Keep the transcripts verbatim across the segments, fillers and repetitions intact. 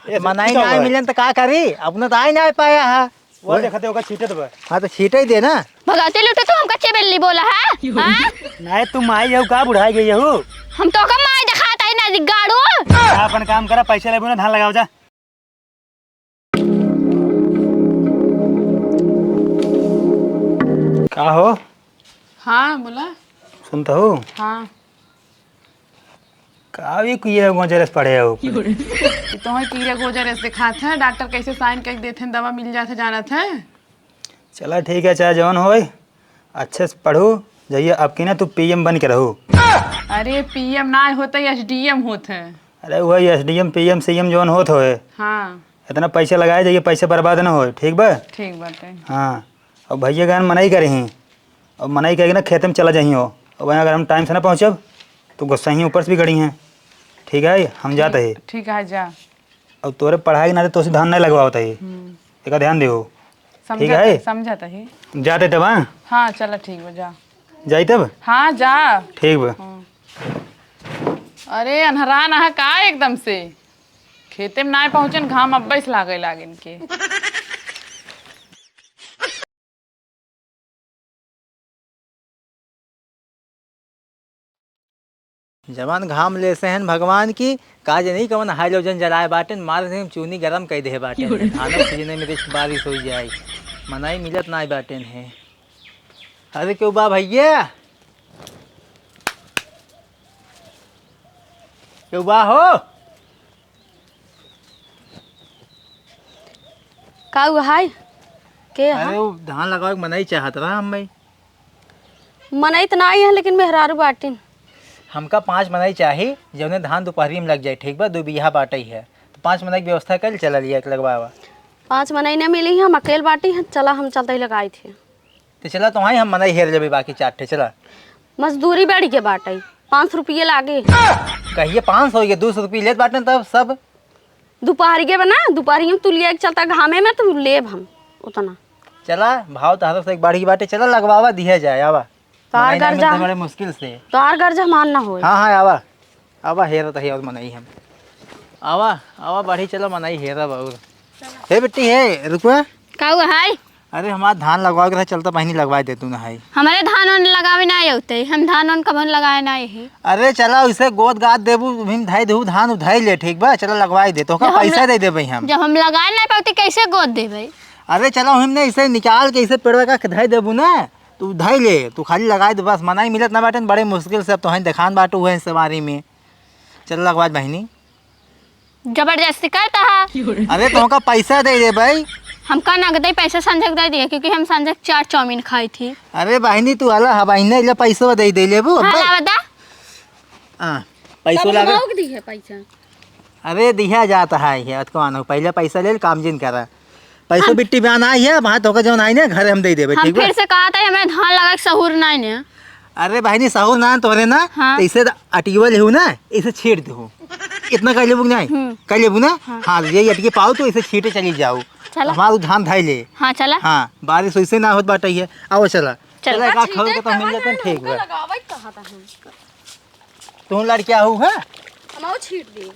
ए, मनई का नाहीं हुआ? मिलन त का करी? अपना त आइ नाहीं पाया है। वो ओए। देखते ओका छीटत बा। हाँ, त छीटे ही दे ना। भगवती लुटे, तू हमका चेबेली बोला है? हाँ? नाहीं, तू माई हऊ का, बुढ़ाई गई हऊ? हम तोका माई देखात ही ना, गाड़ू। जा, अपन काम करा, पैसा लेबू ना, धान लगावा जा। का हो? हाँ, बोला। सुनत हो? हाँ। का भी किए हो, गोजरेस पढ़े हो? कि तोहे कीड़ा गोजरेस देखात है, डॉक्टर कैसे साइन करके देत हैं, दवा मिल जात है, जानत है। चला ठीक है, चाहे जौन होए, अच्छे से पढ़ू, जहिया अब की ना तू पीएम बन के रहू। अरे पीएम ना होत है, एसडीएम होत है। अरे वही एसडीएम, पीएम, सीएम जौन होत होए। हाँ। इतना पैसा लगाए जाइए, पैसा बर्बाद ना होए, ठीक बा? ठीक बाटे। हाँ, अब भैया गान मनाई करी ही, अब मनाई करी ना खेते में चला जाइयो, अब वहाँ अगर हम टाइम से ना पहुँचब तो गुस्सा ही ऊपर से भी गड़ी हैं, ठीक है? हम जाते ही। ठीक है, जा। अब तोरे पढ़ाई के नाते तोसे धान नहीं लगवावत है, हम्म। एका ध्यान देहो। ठीक समझत है? है, समझत है। जाते तब, हाँ? हाँ, चला ठीक बा, जा। जाई तब? हाँ, जा। ठीक बा। हाँ। अरे, अन्हरा नहा का एकदम से? खेते में नाय पहुँचन, घाम अब्बे से लागे लागे इनके। जवन घाम लेसे हन भगवान की, का जनी कवन हाइड्रोजन जलाए बाटेन, मार देम चूनी गरम कई देहे बाटेन। धानो सीजने में रिस्क बारिश होइ जाई, मनई मिलत नाई बाटेन है। अरे केहू बा भैया, केहू बा हो? का हुआ है? के है? अरे, वो धान लगावे के मनई चाहत रहा हम भाई। मनई त नाई है, लेकिन मेहरारू बाटिन। हमका पाँच मनई चाही, जौने धान दोपहरी में लग जाए, ठीक बा? दो बीघा बाटई है, तो पाँच मनई के व्यवस्था कर, चला लिया के लगवावा। पाँच मनई न मिली, हम अकेल बाटी हैं, चला हम चलते ही लगाई थे। तो चला, तो वहीं हम मनई हेर लेबे, बाकी चार ठे, चला। मजदूरी बढ़ के बाटई, पाँच सौ रुपये लागे। कहिए पाँच सौ, ये दो सौ रुपये लेत बाटे तब सब। दोपहरिये बा ना, दोपहरिये में तू लिया के चलता घामे में, तो लेब हम उतना। चला, भाव तहरा से एक बाढ़ी बाटे, चला लगवावा दिया जाए, आवा। तोहार मनई नहीं गर्जा मिलता हम, बड़े मुश्किल से। तोहार गर्जा हमार ना होए। हाँ, हाँ, आवा, आवा, हेरत ही और मनई हम। आवा, आवा, बाढ़ी चला, मनई हेरब और। हे बिट्टी, हे, रुकवा। का हुआ है? अरे, हमार धान लगवावे के रहे, चलता बहिनी लगवाए दे तू ना है। हमारे धान वान लगावे ना आते, हम धान वान कभन लगाए ना है। अरे, चला, उसे गोद गाद देबू, हम धई देबू धान, उधई ले, ठीक बा? चला, लगवाए दे, तोहका जब हम पैसा ल-, दे देबे हम। जब हम लगाए ना पाते, कैसे गोद देबे? अरे, चला, हम ने इसे निकाल के इसे पेड़वा का धई देबू ना, तू धई ले, तू खाली लगाए दे बस। मनई मिलत ना बाटे, बड़े मुश्किल से अब तोहन देखान बाटू हुए सवारी में। चला, लगवाए बहिनी। जबरदस्ती करता है। अरे, तोहका पैसा दे दे भाई। हमका नगदे पैसा संझक दे दिया, क्योंकि हम संझक चार चाउमीन खाई थी। अरे बहिनी, तू आला हा बहिनी, ले पैसा दे दे लेबू। हाँ, अब्बे। लावा दा। हाँ, पैसा तब लावे। हम दी है पैसा। अरे, दिया जाता है, ये अतको आनो, पहले पैसा ले, काम जिन करा। पैसा हम बिट्टी बयान आई है, वहाँ तोहका जौन आई ना, घर हम दे देबे, हम ठीक बा? फिर से कहा था, हमें धान लगा के सहूर ना है। अरे बहिनी, सहूर ना तोहरे ना, हाँ। तो इसे अटियो लेहू ना, इसे छीट देहू। इतना कर लेबू कि नहीं? हम्म। कर लेबू ना? हाँ। हाँ, ये अटके पाओ तो इसे छीटे चली जाओ। चला। हमार धान धाई ले। हाँ, चला। हाँ, बारिश वैसे ना होत बाटे ये। आओ चला। चला। चला, एक आध खौर के तो मिल जाते हैं, ठीक बा। लगावे कहाँ था हम? तू लड़किया हूँ, हाँ? हम आओ छीट दे।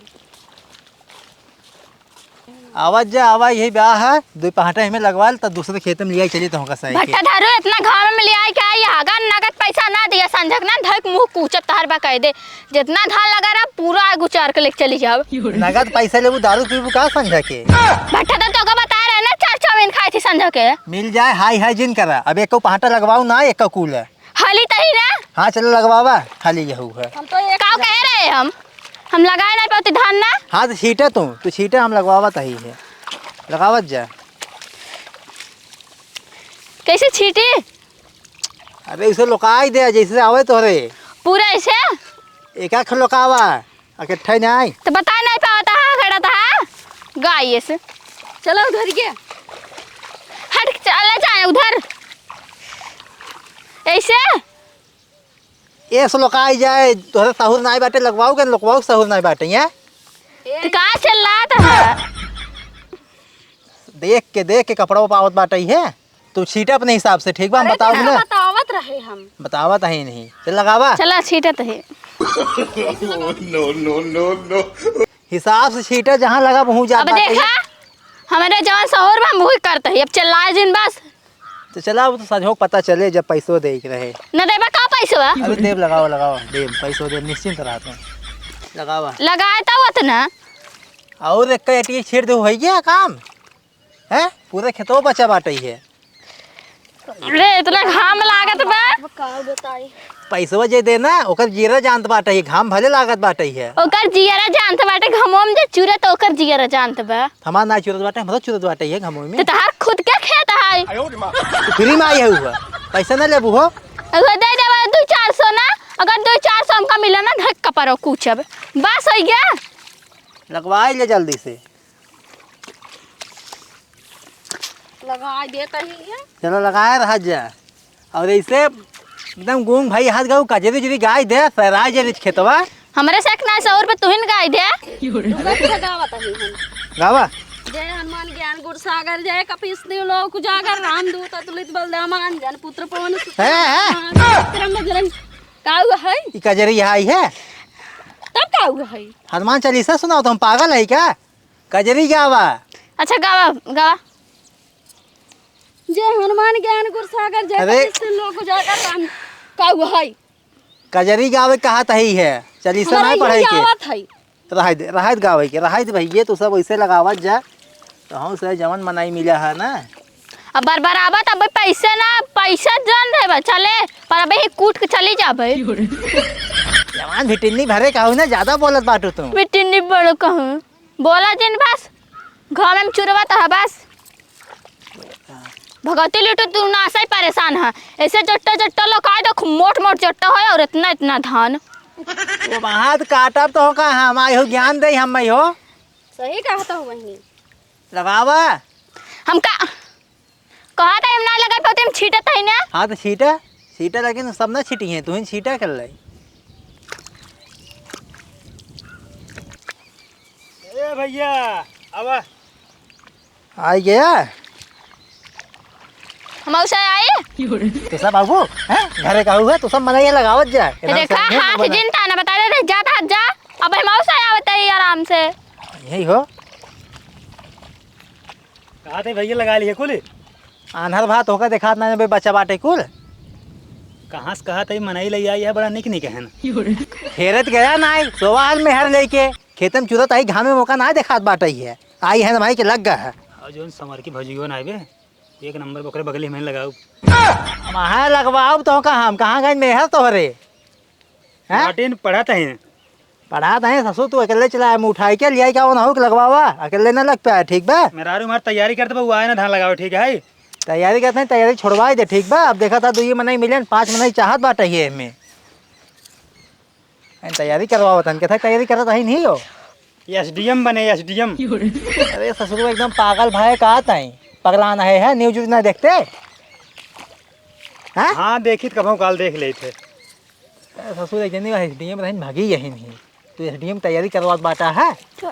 आवाज जा, आवा, यही ब्याह है, दो पहाटा हमें लगवा ले, तब दूसरे खेत में लिया चली तो होगा सही के। भट्टा धारू, इतना घाम में ले आए के आई, आगा नगद पैसा ना दिया, संझक ना धक मुंह कूचब तहर बा कह दे। जितना धान लगा रहा, पूरा आग उचार के लेके चली जाओ। नगद पैसा लेबू, दारू पीबू का संझा के? भट्टा तो तोका बता रहे ना, चार चाउमीन खाई थी संझा के। मिल जाए, हाय हाय जिन करा। अब एको पहाटा लगवाऊ ना, एको कूल है। हाली तही ना। हाँ, चलो लगवावा, हाली यहू है। हम तो एक का कह रहे हम? हम लगाए ना पाती धान ना। हाँ, तो छीटे तू, तू छीटे, हम लगवावा तही है। लगावत जा। कैसे छीटी? अरे, इसे लोकाई दे, जैसे आवे तोहरे। पूरा ऐसे? एक आख लोकावा, इकट्ठा ही नहीं। तो बता नहीं पावता है, खड़ा था, गाय ऐसे। चलो उधर के। हट, चला जाए उधर। ऐसे? ऐसे लोकाई जाए, तोहरे सहूर नहीं बाटे, लगवाओ के, लोकवाओ के सहूर नहीं बाटे, हैं? तो का चिल्लात है? देख के, देख के कपड़ा पावत बाटे है। तू छीटा अपने हिसाब से, ठीक बा? हम अरे बताओ तो ना। बतावत रहे हम। बतावत है नहीं। चल लगावा। चला छीटत है। No, no, no, no। हिसाब से छीटा, जहाँ लगा वहूँ जात अब बाटे देखा, ये। हमरे जवन सहूर बा, हम वही करत ही। अब चिल्लाए जिन बस। तो चला, वो तो संझोक पता चले, जब पैसो देइ के रहे। न देबा का पैसवा? अरे देब, लगावा, लगावा, देब, पैसो देब, निश्चिंत रहा तू। लगावा। लगाए तो उतना। और एक का एटी छीट दे, होइ गया काम। हैं? पूरा खेतवा बचा बाटे है। रे, इतना घाम लागत बा। का बताई? पैसवा जे देना, ओकर जियरा जानत बाटे है, घाम भले लागत बाटे है। ओकर जियरा जानत बाटे, घमवा में जे चुरत, ओकर जियरा जानत बा। हमार ना चुरत बाटे, हमरा चुरत बाटे है घमवा में। तो तहार खुद के खेत है। तू फ्री में आई है हुआ, पैसा ना लेबू हो? अगर दे देबा दो चार सौ ना, अगर दो चार सौ हमका मिला ना, धक कपरो कूचब। बस होइ गया। लगवाई ले जल्दी से। लगाए देत ही है। चलो लगाए रहा जा। और ऐसे एकदम गूंग भाई हाथ गाऊ कजरी उजरी गाय दे, सहराय जे रिच खेतवा। हमरे से एक ना सौ रुपये तुहिन गाय दे। तू कैसे गावत ही हम? गावा। जय हनुमान ज्ञान गुण सागर, जय कपीस तिहुँ लोक उजागर, रामदूत अतुलित बल धामा, अंजनी पुत्र पवन सुत है, है। विक्रम बजरंग। का हुआ है? ई कजरी हाई है। तब का हुआ है? हनुमान चालीसा सुनाओ तो हम पागल है क्या? कजरी गावा। अच्छा, गावा, गावा। जय हनुमान ज्ञान गुण सागर, जय अरे। कपीस तिहुँ लोक उजागर, राम का हुआ है? कजरी गावे कहा तही है, चालीसा हमारा नहीं पढ़े यही के। आवत है। रहे दे, रहे दे गावे के, रहे दे भैया, तू सब ऐसे लगावत जा, तो हम से जवन मनाई मिला है ना। अब बरबरावत, अब पैसे ना, पैसा जन देबा, चले, पर अबे ही कूट के चली जाबे। जवान भिटिन्नी भरे कहू ना, ज्यादा बोलत बाटू तू। भिटिन्नी बड़ कहूँ। बोला जिन बस, घर में चुरवा तो है बस। भगवती लुटू तू ना सही परेशान है। ऐसे जट्टा जट्टा लोग आए तो मोट मोट जट्टा है और इतना इतना धान। वो बात काटब तो का हम आई हो ज्ञान दे हम आई हो। सही कहत हो बहिनी। लगावा। हम का, कहा था हम ना लगे पौते हम छीटत है ना। हाँ तो छीटा, छीटा लेकिन सब ना छीटी है, तू ही छीटा कर ले। ए भैया, आवा। आई गया। हम उसे आई। तो सब आबू, हैं? घरे का हुआ, तो सब मनाइए लगावत जा। ये एकदम देखा, से हाथ बना। जिन ताना बता दे, जा, जा, जा। अब हम उसे आवत है आराम से। यही हो। कहा थे भैया लगा लिए कुल? आन्हर भात होकर देखात ना बे बच्चा बाटे कुल। कहाँ से कहा थे मनई ले आई है, बड़ा निक निक है ना। हेरत गया ना आई, सोवा आज में हर लेके खेतम चुरत आई, घामे मौका ना देखात बाटे है। आई है ना भाई के लग गया है। और जोन समर की भजियो ना आवे, एक नंबर बकरे बगली में लगाऊ। हम हाँ लगवाऊ तो का हम, कहाँ गए मेहर तोहरे? हैं? बाटिन पढ़त हैं। पढ़त हैं ससुर, तू अकेले चला, हम उठाई के लियाई का वो ना हो के लगवावा, अकेले ना लग पाए, ठीक बा? मेहरारू हमार तैयारी करत बा, वो आए ना धान लगावे, ठीक है? तैयारी करत हैं, तैयारी छोड़वाई दे, ठीक बा? अब देखा था, दो ये मनई मिले, पाँच मनई चाहत बाटे ये में। हैं, तैयारी करवावत हन, कहता तैयारी करत ही नहीं हो। एसडीएम बने, एसडीएम। अरे ससुर एकदम पागल भाई का ताई, पगलान है, है, न्यूज व्यूज ना देखते? हैं? हाँ, देखी तो कभो काल देख लेते। अरे ससुर एक जनी एसडीएम रहन भागी यही नहीं। तू एसडीएम तैयारी करवात बाटा है?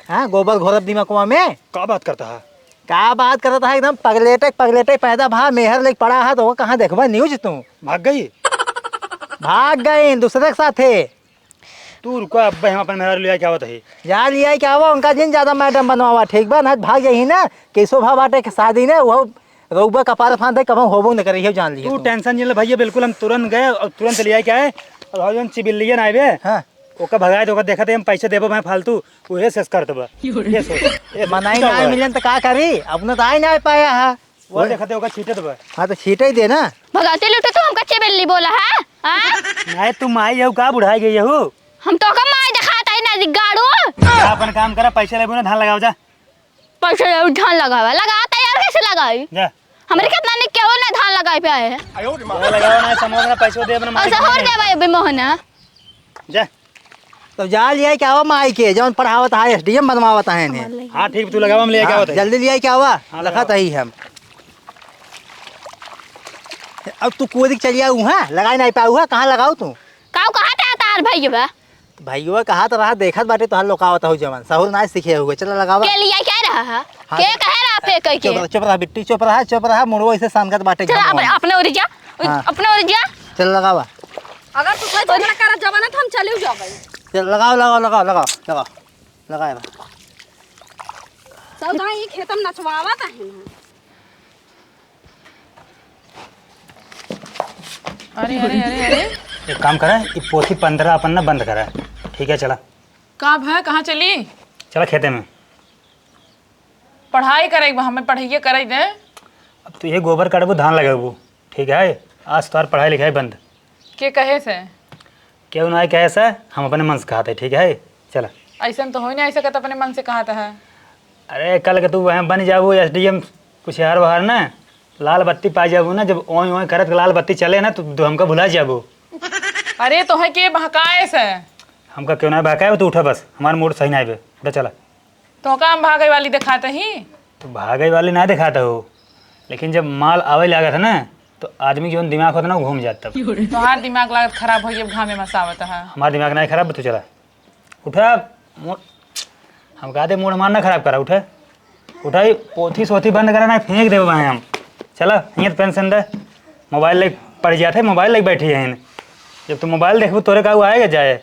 हाँ, गोबर घोरत दिमागवा में। का बात करता है? का बात करता है? एकदम पगलेटे, पगलेटे पैदा भा, मेहर लेके पड़ा है, तो वो कहाँ देखबा न्यूज तू? भाग गई? भाग गई दूसरे के साथे। तू रुको, अब हम अपन मेहरारू ले आके आवत है। जा ले आके आवा, उनका जिन ज्यादा मैडम बनवावा, ठीक बा? ना भाग जाई ना, कि शोभा बाटे के शादी ने, वो रउबा कपार फांद है, कबहूँ होबो न करे, ये जान लिए तू तू। टेंशन नहीं ले भैया, बिल्कुल हम तुरंत गए और तुरंत ले आके आए। और भाई, हम चिबिल्लियन आए बे, हाँ। ओका भगाए तो ओका देखत है, हम पैसे देबो मैं फालतू, उहे सेस करत बा। ये सोच, ये सोच, मनाई क्या ना हुआ है? मिलन तो का करी, अपना तो आई ना पाया है। वो देखत है, ओका छीटत बा। हाँ, तो छीटे ही दे ना। भगाते लूटे तो हमका चेबेली बोला है, हाँ? नहीं, तू माई हऊ का, बुढ़ाई गई हऊ? हम तो का माई दिखाता ही ना, गाड़ू। जा, अपन काम करा, पैसे लेबू ना, धान लगाओ जा। पैसे लेबू, धान लगावा, लगा तैयार कैसे लगाई? जा। हमरे कितना ने केहू ना धान लगाई पे आए हैं। वो लगाओ ना, समोसा पैसे दे अपने माई ऐसा के। और दे भाई अभी मोहना। जा। तो जा लिया क्या हो माई के, जौन पढ़ावत है, एसडीएम बनवावत है इन्हें। हाँ, ठीक, तू लगावा, हम ले क्या हाँ, होता है? जल्दी लिया क्या हुआ? हाँ, लखत लगावा। ही हम। अब तू कूद के चलिया हुआ, लगाई नहीं पाऊ है, कहाँ लगाओ तू? काऊ कहाँ ते तार भैया? भैया कहाँ तो रहा, देखत बाटे तोहार लोकावत हो जवन, सहूर ना सीखे हुए, चला लगावा। के लिया क्या रहा है? हाँ, के तो कहे रहा फेंके के? चुप रहा, चुप रहा बिट्टी, चुप रहा, चुप रहा, मुड़वा इसे सानगत बाटे चला, घमवा अपने, में। अपने ओरी जा, हाँ। अपने ओरी जा। चल लगावा। अगर तू कोई झगड़ा करत जवाना, तो हम चलियो जाबे। चल, लगाओ, लगाओ, लगाओ, लगाओ, लगाओ। लगाए बा। सब गाय ई खेतम नचवावत है ना। अरे, अरे, अरे, अरे। एक काम करा, ई पोथी पंद्रह अपन ना बंद करा। ठीक है, चला। का भा, कहाँ चली? चला खेते में। पढ़ाई करे के बा, हमें पढ़ाइए करे दे। अब तू ये गोबर काटबू, धान लगाबू, ठीक है? आज तोहार पढ़ाई लिखाई बंद। के कहे से? केहू ना कहे से, हम अपने मन से कहत है, ठीक है? चला। ऐसन तो हो ही नहीं सकत, अपने मन से कहत है। अरे, कल के तू वहाँ बन जाबू एस डी एम कुछ यार बाहर ना, लाल बत्ती पा जाबू ना, जब ओए ओए करत के लाल बत्ती चले ना, तो, तो हमका भुला जाबू। अरे, तोहे के बहकाए से? हमका केहू ना बहकाए, तू उठा बस, हमार मूड सही ना बे, उठा चला। तोहका हम भागइ वाली देखात ही? तो भागइ वाली ना देखात हो, लेकिन जब माल आवइ लागत है ना, तो आदमी के जौन दिमाग होत ना, वो घूम जात तब। तोहार दिमाग लागत खराब होइ, अब घामे में सावत है। हमार दिमाग ना खराब, तू चला। उठा, मो-, हम कहते मूड हमार ना खराब करा, उठा। उठा, ई पोथी सोथी बंद करा ना, फेंक देबे भाई हम। चला, हियाँ पेंशन दे। मोबाइल लेके पड़ जाते, मोबाइल लेके बैठी है। जब तू मोबाइल देखबू, तोरे का वो आएगा जाए?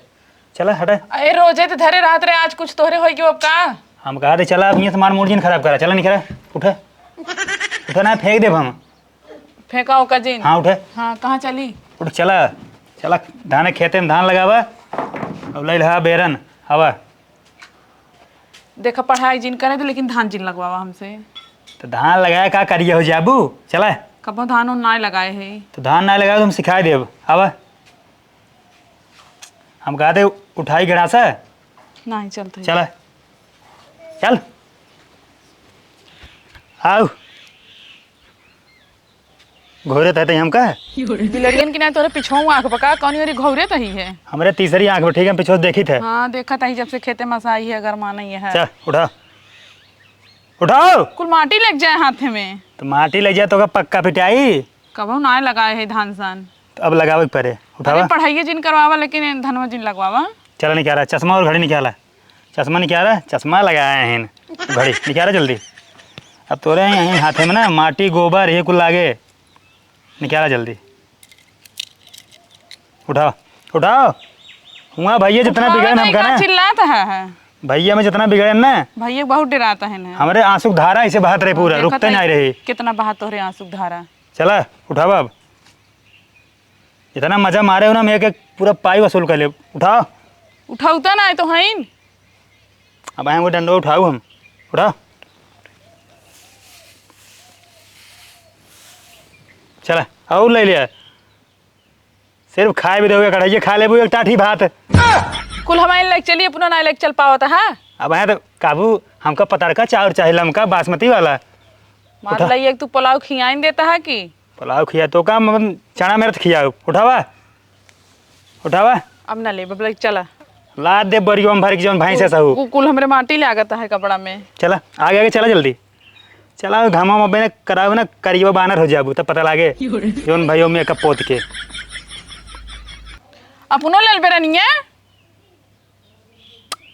चला, हटा। अरे, रोजे तो धरे रहत रहे, आज कुछ तोहरे होई कि अब का? हम कहा थे, चला, अब ये सामान मूड जिन खराब करा, चला, निकला, उठा, उठा ना, फेंक देब हम। फेंका ओका जिन। हाँ, उठे। हाँ, कहाँ चली? उठ, चला, चला, धाने खेते में धान लगावा, अब ले लहा बेरन, हवा। देखा, पढ़ाई जिन करे दे, लेकिन धान जिन लगवावा हमसे। तो धान लगाए का करिए हो जाबू, चला। कबो धान उन ना लगाए है। तो धान ना लगाए तो हम सिखाए देब, हवा। हम कहते उठाई गड़ासा। नहीं, चलते हैं। चला। चल। आओ। घोरे तहते हमका? बिलरियन की नहीं तोरे पिछुआ आँख बका, कौन ओरी घोरे तही है? हमरे तीसरी आँख में, ठीक है, हम पिछुआ देखी थे। हाँ, देखा तही जब से खेते में से आई है, अगर माना ये है। चल, उठा। उठाओ। कुल माटी लग जाए हाथे में। तो माटी लग जाए तो का पक्का पिटाई? कबहू ना लगाए है धान सान। तो अब लगावे के पड़े। उठावा। अरे पढ़ाइए जिन करवावा, लेकिन धनवा जिन लगवावा। चला निकाला, चश्मा और घड़ी निकाला। चश्मा निकाला, चश्मा लगाए हैं। घड़ी निकाला जल्दी। अब तोरे यहीं हाथे में ना माटी, गोबर, ये कुल लागे। निकाला जल्दी। उठाओ, उठाओ। हुआ भैया जितना उठावा बिगड़न नहीं, हमका का ना। चिल्लात है, है? भैया में जितना बिगड़न ना। भैया बहुत डराता है ना। हमरे आंसू के धारा ऐसे बहत रहे पूरा, देखत रुकते है नहीं रहे। कितना बहा तोहरे आंसू के धारा। चला, उठावा अब। इतना मजा मारे हो ना, हम एक एक पूरा पाई वसूल कर लेब। उठाओ। उठाउता ना है तो हईन। अब आए वो डंडो उठाऊ हम। उठा। चला, और ले लिया। सिर्फ खाए भी दोगे, कढ़ाइए खा लेबू एक टाठी भात। कुल हमारे लेके चली, अपना ना लेके चल पावत है। अब आए तो काबू, हमका पतरका चाउर चाहे, लमका बासमती वाला। मान उठा। लाई एक तू पुलाव खियाइन देता है कि? पुलाव खिया तो का, हम चना मेरत खियाओ। उठावा, उठावा। अब ना ले बबला, चला। लाद दे बोरियो में भर के जौन भैंस है सहू। कु-, कुल हमरे माटी लागत है कपड़ा में। चला, आगे आगे चला जल्दी। चला, घामा में बेने करावे ना, करियो बानर हो जाबू, तब पता लागे। जौन भाइयों में कब पोत के। अपनो लेल बेरनिया।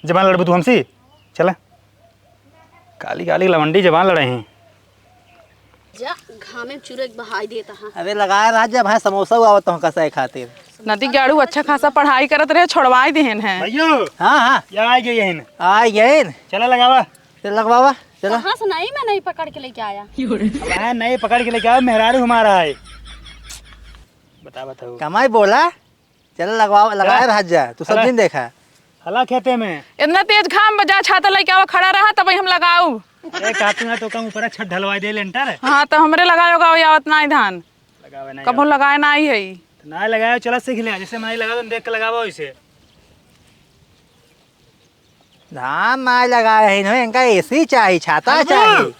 जबान लड़बू तू हमसे? चला। काली काली लवंडी जबान लड़े हैं। जा, घामे में चुरक बहाई देता है। अरे लगाए रह जा भाई, समोसा हुआ आवत हो कसाई खातिर। नदी गाड़ू अच्छा खासा पढ़ाई करत रहे, छोड़वाई देहन है। भैया। हाँ, हाँ। या आ गए हैं। आ गए हैं। चला लगावा। चल लगवावा, चला। कहाँ से नहीं, मैं नहीं पकड़ के लेके आया। अब है नहीं पकड़ के लेके आया, मेहरारू हमारा है। बता, बताओ। कमाई बोला। चल लगवा, लगाए रह जा, तू सब हला। दिन देखा। हला खेते में। इतना तेज घाम बा, जा छाता लेके आवा, खड़ा रहा, तब हम लगाऊ। अरे काटू ना तो कम ऊपर छत ढलवाई दे लेंटर। हाँ, तो हमरे लगाए होगा, आवत ना ही धान। लगावे नहीं कबो आवत। लगाए ना ही है। तो ना लगाए, चला सीख ले, जैसे मैं लगा दूँ, देख के लगावा वैसे। धान ना लगाए है, इनका ए सी चाही, छाता चाही।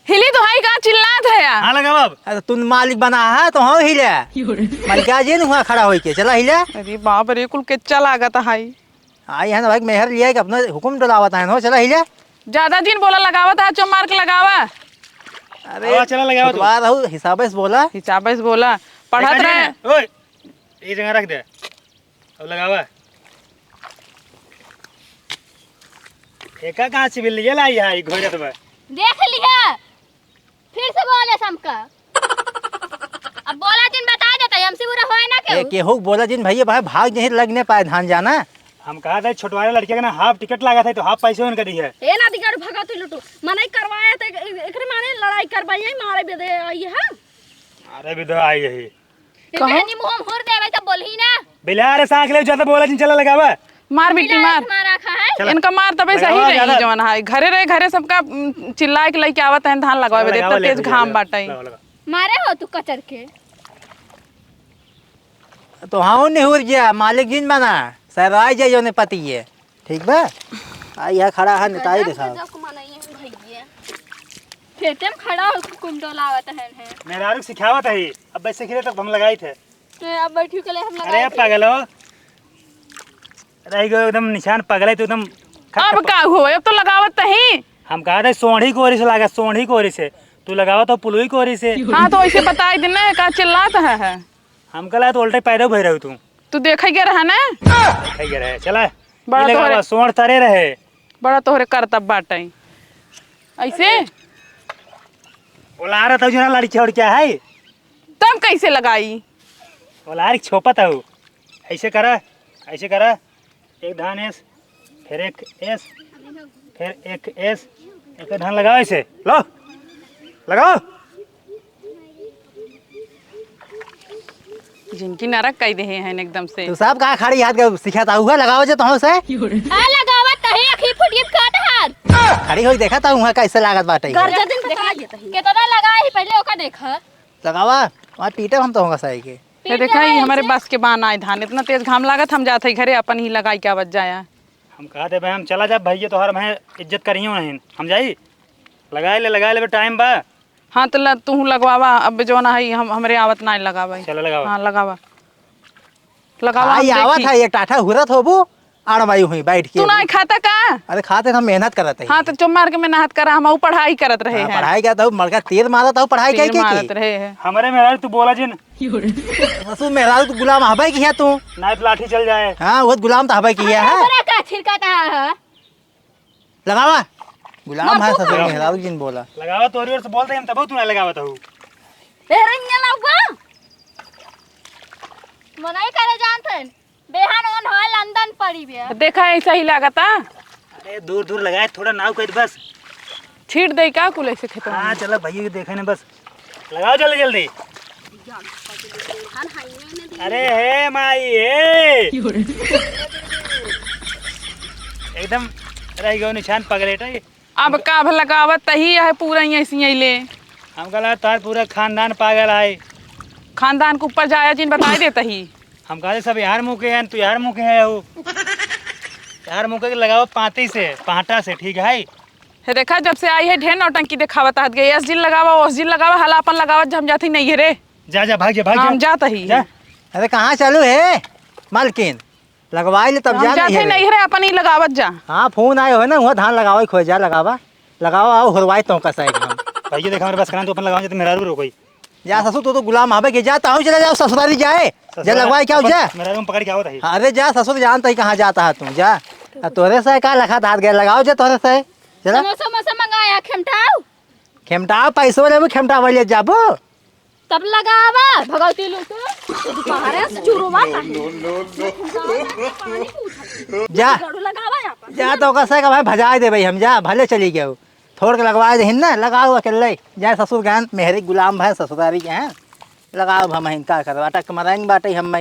हिली तो है का चिल्लात है यार? हाँ, लगावा अब। अरे, तुम मालिक बना है, तो हाँ हिले। मलिका जी ने हुआ खड़ा होई के, चला हिले। अरे बाप रे, कुल केच्चा लागत है। आई है ना भाई, मेहर लिया कि अपना हुकुम डोलावत है, हो, चला हिले। ज्यादा दिन बोला, लगावत है, चो मार के लगावा। अरे, आवा, चला लगावा तू। छुटवा रहू, हिसाबे से बोला। हिसाबे से बोला। पढ़त देखा जी, रहे। ओए, ये जगह रख दे। अब लगावा। एका कहाँ से बिल्ली ये लाई है, ई घोरत बा। देख लिया, फिर से बोले हमका। अब बोला जिन बता देता, हमसे बुरा होए ना ए, केहू। केहू बोला जिन भैया, भाई भाग नहीं लगने पाए धान जाना। हम कहा थे छोटवारे लड़के के ना हाफ टिकट लागत है, तो हाफ पैसे उनका दी है। ए ना दिगाड़ भगा तू लुटू। मनई करवाया तो एक-, एक-, एकरे माने लड़ाई करवाई है, मारे बेदे आई है। अरे बेदे आई है। कहो। इतनी मुंह में हुर देवे तो बोलही ना। बिलारे सांख ले, ज्यादा बोला जिन, चला लगावा। मार बिट्टी बिलारे मार। मारा खा है। चला। इनका मार तबे सही लगावा रही ज्यादा। जवन है। घरे रहे, घरे सबका, उम, चिल्लाए के लइके आवत हैं धान लगावे दे, लगावा, इतना तेज लगावा, घाम लगावा। बाटे। लगावा, लगावा। मारे हो तू कचर के। तो हाँ, निहुर गया, मालिक जिन बना, सर आ जाए जौने पति ये। ठीक बा? आ, यह खड़ा है, नेताई गजब, देखा। गजब को मनई है भैया। खेते में खड़ा हो, कुंडो लावत है, है। मेहरारू सिखावत है, अब बैसे खिले तक हम लगाई थे। तो अब बैठी के लिए हम अरे, लगाई थे। पागल हो। रह गयो एकदम निशान, पागल है तू एकदम। अब का हुआ? अब तो लगावत ही। हम कहा थे सोंढ़ी कोरी से लागा, सोंढ़ी कोरी से। तू लगावत हो पुलुई कोरी से। हाँ, तो ऐसे बताई दिन ना, का चिल्लात है, है? हमका लगा तो उल्टे पैदा भय रहू तू। तू देखे गया रहा ना? देखे गया रहे, चला। बड़ा ये लगावा, तोहरे सोंढ़ तरे रहे। बड़ा तोहरे करतब बाटे। ऐसे? ओलारत हऊ जना लड़की और क्या है? तब कैसे लगाई? ओलार छोपत हऊ। ऐसे करा, ऐसे करा। एक धान एस, फिर एक एस, फिर एक एस, एक धान लगाओ ऐसे। लो, लगाओ। जिनकी नरक कई देहे हैं एकदम से। तू सब कहाँ खड़ी हाथ के सिखाता हुआ लगाओ जे तोहसे? आ लगावत तही अखी फुटियत काट हाथ। खड़ी होई देखा ता हुआ कैसे लागत बाटे। गर्जा दिन देखा, कितना लगा ही पहले ओका देखा। लगावा, वहाँ पीटे हम तो होगा सही के। ये देखा, ये हमारे बस के बान आए धान, इतना तेज घाम लागत, हम जात है घरे अपन ही लगाई के आवत जाया। हम कहा दे भाई, हम चला जा भैया, तोहर भाई इज्जत करियो नहीं, हम जाई लगाए ले, लगाए लेबे, टाइम बा। हाँ, तो ल-, तू लगवावा, अब जौन है, हम, हमरे आवत ना लगावा। चलो, लगावा। हाँ, लगावा। लगावा, आई हम आवत देखी। है, एक टाठा हुरत होबू, आड़ माई हुई बैठ के। तू ना खाता का? अरे, खाते हम मेहनत करत है। हाँ, तो चुप मार के मेहनत करा, हम ऊ पढ़ाई करत रहे हाँ, हैं। पढ़ाई करत हूँ, मलका तीर मारत हूँ, पढ़ाई तीर कई के मारत की? रहे हैं। हमारे मेहरारू तू बोला जिन। ससुर मेहरारू तू गुलाम हबे की है तू? ना तो लाठी चल जाए। हाँ, वो गुलाम तो हबे की है। हमरा का छिड़काता है? लगावा। गुलाम है, ससुर मेहरारू जिन बोला। लगावा, तोरी ओर से बोलते हम तबो तू ना लगावत हऊ। ए रंगिया लाउगा। मनाई करे जानत हन। बेहान ओन हो लंदन पड़ी बे। देखा ऐसा ही लागता। अरे दूर दूर लगाए, थोड़ा नाव कर बस। छीट दे का कुल ऐसे खेतवा में? हाँ, चला भैया के देखे ने बस। लगाओ जल्दी जल्दी। अरे हे माई हे। एकदम रह गयो निशान पगलेटा। अब का भला लगावत तही है पूरा ही ऐसी ही ले। हम कहला तार पूरा खानदान पागल है। खानदान के ऊपर जाया जिन बताई देता ही। हम कहले सब यार मुँह के हैं, तू यार मुँह के है हो। यार मुँह के लगावा पाती से, पाटा से, ठीक है? हे देखा, जब से आई है ढेर नौटंकी देखावत आत गए। एस जिन लगावा, ओस जिन लगावा, हला अपन लगावत हम जाती नहीं है रे। जा, जा, भाग जा, भाग हम जा। जात ही। जा। अरे कहाँ चालू है मालकिन? लगवाई ले तब हम जा जात नहीं ही है। नहीं रे, अपन ही लगावत जा। हाँ, फोन आए हो ना, वहाँ धान लगावे खोए जा, लगावा। लगावा, आओ, हुरवाई तो कसा एकदम। भैया देखा, हमारे पास करा, तू अपन लगावा, जब मेहरारू रोको ही। जा ससुर, तू तो गुलाम हबे के, जा, ताऊ चला जाओ ससुरारी जाए। जा ससुर, लगवाई क्या हो अपन जा? मेहरारू हम पकड़ के आवत है। अरे जा ससुर, जानता ही कहाँ जाता है तू, जा। अब तोरे से का लखा धात गए, लगाओ जा तोरे से। चला। समोसा, समोसा मंगाया, खेमटाओ। खेमटाओ, पैसो लेबू, खेमटाओ ले जाबो। तब लगावा, भगवती लूटू, दोपहरे से चुरुआ काहे? जा। गड़ू लगावा यहाँ पर। जा तो ओकर से का भाई भजाए दे भाई हम, जा, भले चली गयो। थोड़ के लगवाए देहिन ना, लगाओ अकेले। जाए ससुर गहन, मेहरी गुलाम भाई ससुरारी के हैं। लगाओ हम हिन, का करवा, अटक मराइन बाटे हम।